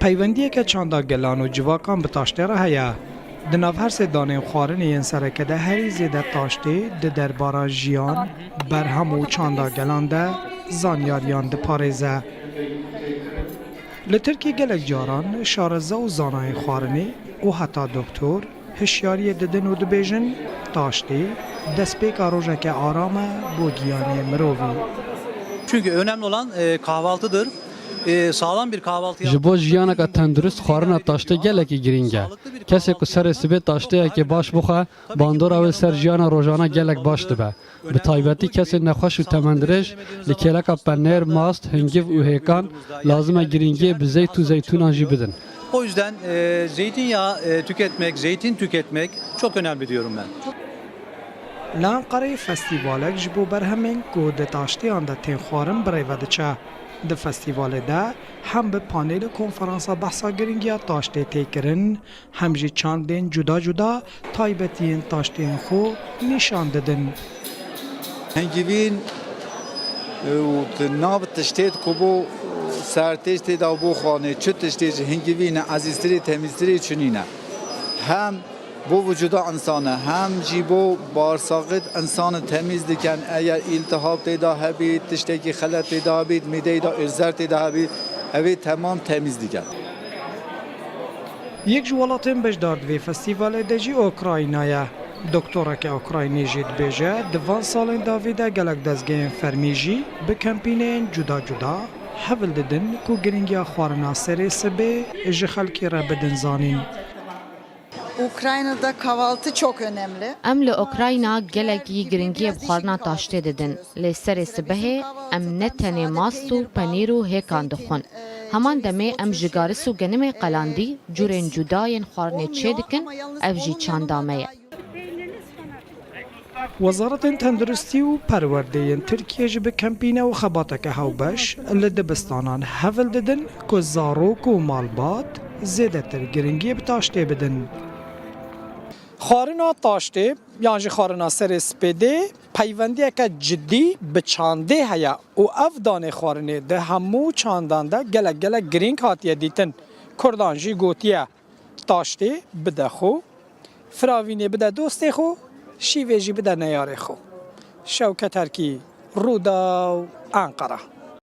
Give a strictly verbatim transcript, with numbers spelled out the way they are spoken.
Peywendiyeke çanda gelan û civakan bi taştê re heye. Di nav her sê danên xwarinê yên sereke de herî zêde taştê di derbara jiyan, berhem û çanda gelan de zanyariyan diparêze. Li Tirkiyê gelek caran şareze û zanayên xwarinê û heta doktor hişyariyê didin û dibêjin, taştê destpêka rojeke aram e bo giyanê mirovî. Çünkü önemli olan e, kahvaltıdır. E, sağlam bir kahvaltı Ji bo jiyaneke tendurist xwarina taştê gelekî girîng e. Kesê ku serê sibê taşteyekê baş bixwe, bandora wê ser jiyana rojane gelek baş dibe. Bi taybetî kesên nexweş û temendirêj li kêleka penêr, mast, hingiv û hêkan lazim e girîngiyê bi zeyt û zeytûnan jî bidin. O yüzden e, zeytinyağı e, tüketmek, zeytin tüketmek çok önemli diyorum ben. Li Enqereyê festîvalek ji bo berhemên ku di taştiyan de tên xwarin bi rê ve diçe. Di festîvalê de hem bi panêl û konferansa behsa giringiya taştê tê kirin, hem jî çandên cuda cuda taybetiyên taştiyên xwe nîşan didin. Hingivîn û di nav tiştê ku bo sertêş tê de û bo xwanê çi tiştê ji hingivîn e ezîztirî, temîztirî çi nîne. Hem bo vücuda insana hem jî bo barsaqêt insana temîz diken. Eger îltihab tê de hebît, tiştekî xelet tê de hebît, mîdeyê de êzer tê de hebît, ev ê temam temîz diken. Yek ji welatên beşdar di vê festîvalê de jî Ukrayna ye. Doktoreke Ukraynî jî dibêje, di van salên dawî de gelek dezgehên fermî jî bi kempîneyên cuda cuda hewl didin ku giringiya xwarina serê sibê ji xelkê re bidin zanîn. Ukrayna'da kahvaltı çok önemli. Em li Ukrayna gelekî giringiyê bi xwarina taştê didin. Lê serê sibehê em ne tenê mast û penîr û hêkan dixwin. Heman demê em ji garis û genimê qelandî curên cuda yên xwarinê çêdikin, ev jî çanda me ye. Wezaretên Tenduristî û Perwerdê yên Tirkiyê jî bi kempîne û xebateke hewbeş li dibistanan hewl didin ku zarok û malbat zêdetir giringiyê bi taştê bidin. Xwarina taştê yan jî xwarina serê spêdê peywendiyeke cidî bi çandê heye û ev danê xwarinê di hemû çandan de gelek gelek girîng hatiye dîtin. Kurdan jî gotiye, taştê bide xwe, firavînê bide dostê xwe, şîvê jî bide neyarê xwe. Şewket Erkî, Rûdaw, Enqera.